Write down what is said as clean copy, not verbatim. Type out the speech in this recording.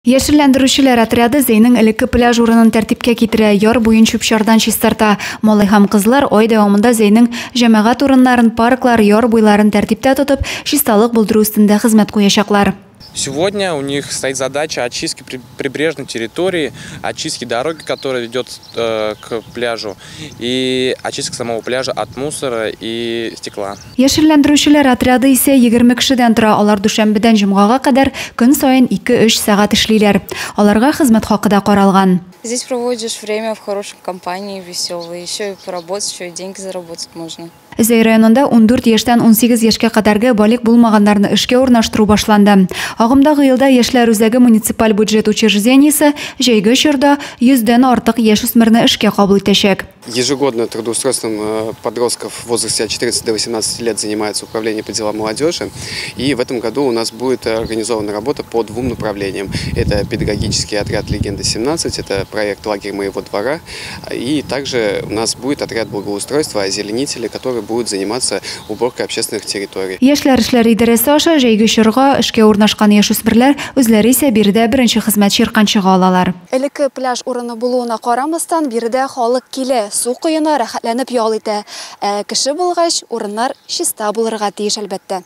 Яшелләндерүчеләр отряды Зәйнең элекке пляж урынын тәртипкә китерә, яр буен чүп-чардан чистарта. Малай һәм кызлар ай дәвамында Зәйнең җәмәгать урыннарын, парклар, яр буйларын тәртиптә тотып, чисталык булдыру өстендә хезмәт куячаклар. Сегодня у них стоит задача очистки прибрежной территории, очистки дороги, которая ведет к пляжу, и очистки самого пляжа от мусора и стекла. Яшелләндерүчеләр отряды исә 20 кешедән тора. Алар дүшәмбедән җомгага кадәр көн саен 2-3 сәгать эшлиләр. Аларга хезмәт хакы да каралган. Здесь проводишь время в хорошей компании, веселой. Еще и поработать, еще и деньги заработать можно. Зәй районында 14 яшьтән 18 яшькә кадәрге балигъ булмаганнарны эшкә урнаштыру башланды. Агымдагы елда Яшьләр үзәге муниципаль бюджет учреждениесе җәйге чорда 100 дән артык яшүсмерне эшкә кабул итәчәк. Ежегодно трудоустройством подростков в возрасте от 14 до 18 лет занимается Управление по делам молодежи. И в этом году у нас будет организована работа по двум направлениям. Это педагогический отряд «Легенда-17», это проект «Лагерь моего двора». И также у нас будет отряд благоустройства, озеленители, которые будут заниматься уборкой общественных территорий. Яшьләр эшләре идарәсе аша җәйге чорга эшкә урнашкан яшүсмерләр үзләре исә биредә беренче хезмәт чирканчыгы алалар. Элекке пляж урыны булуына карамастан, биредә халык килә, су коена, рәхәтләнеп ял итә. Ә кеше булгач, урыннар чиста булырга тиеш, әлбәттә.